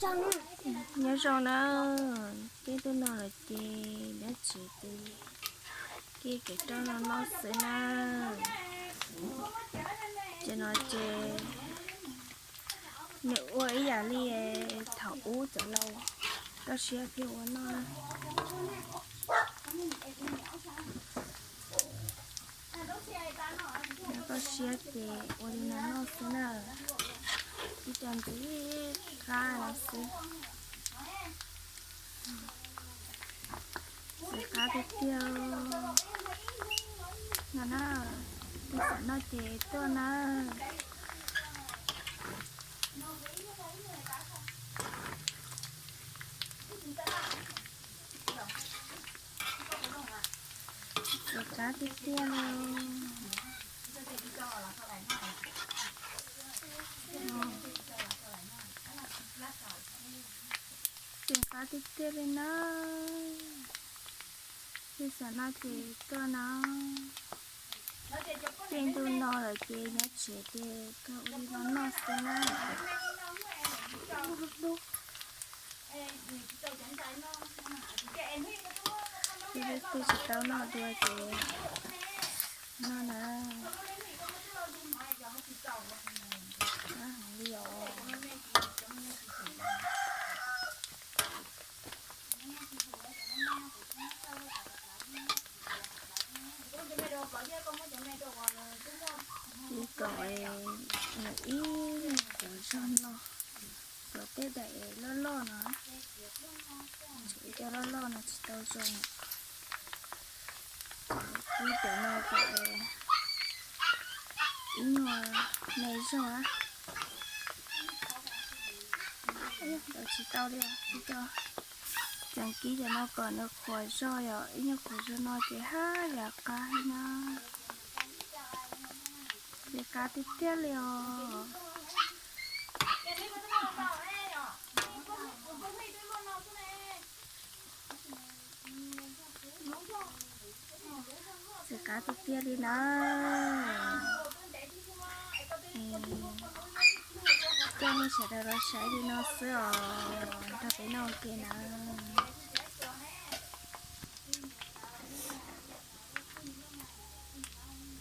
Nyob zoo na, peb tuaj no lawm ces nyob tsev ces kev rau no noj xwb na. Ces no ces nws ua ib yam li thaum ub cov laus toj siab pheej ua noj. Yog toj siab ces ua li no noj xwb na, ib co ntxiv qab no xwb. Ntxiv qab tiag tiag no na, ib xav noj ces tuaj na. Ntxiv qab tiag tiag li. Ntxiv qab tiag tiag li na. Ib xav noj ces tuaj no. Tej ntu no lawm ces nyob tsev ces kawg ua li no noj xwb na. Tej tsis tau noj dua ces noj na. Heev li os. Ib kom ib nyuag qhuav zog no, cov tej daim loj loj no, ib co loj loj no tsis tau zoo. Ib cov no kom ib nyuag me zog. Ntawd tsis tau li, ib co tseem kib cov no kom nws qhuav zog, yog ib nyuag qhuav zog no ces haj yam qab heev na. Ntxiv qab tiag tiag li os. Ntxiv qab tiag tiag li na. Coj nej sawv daws los saib li no xwb os, nrog peb noj ua ke na.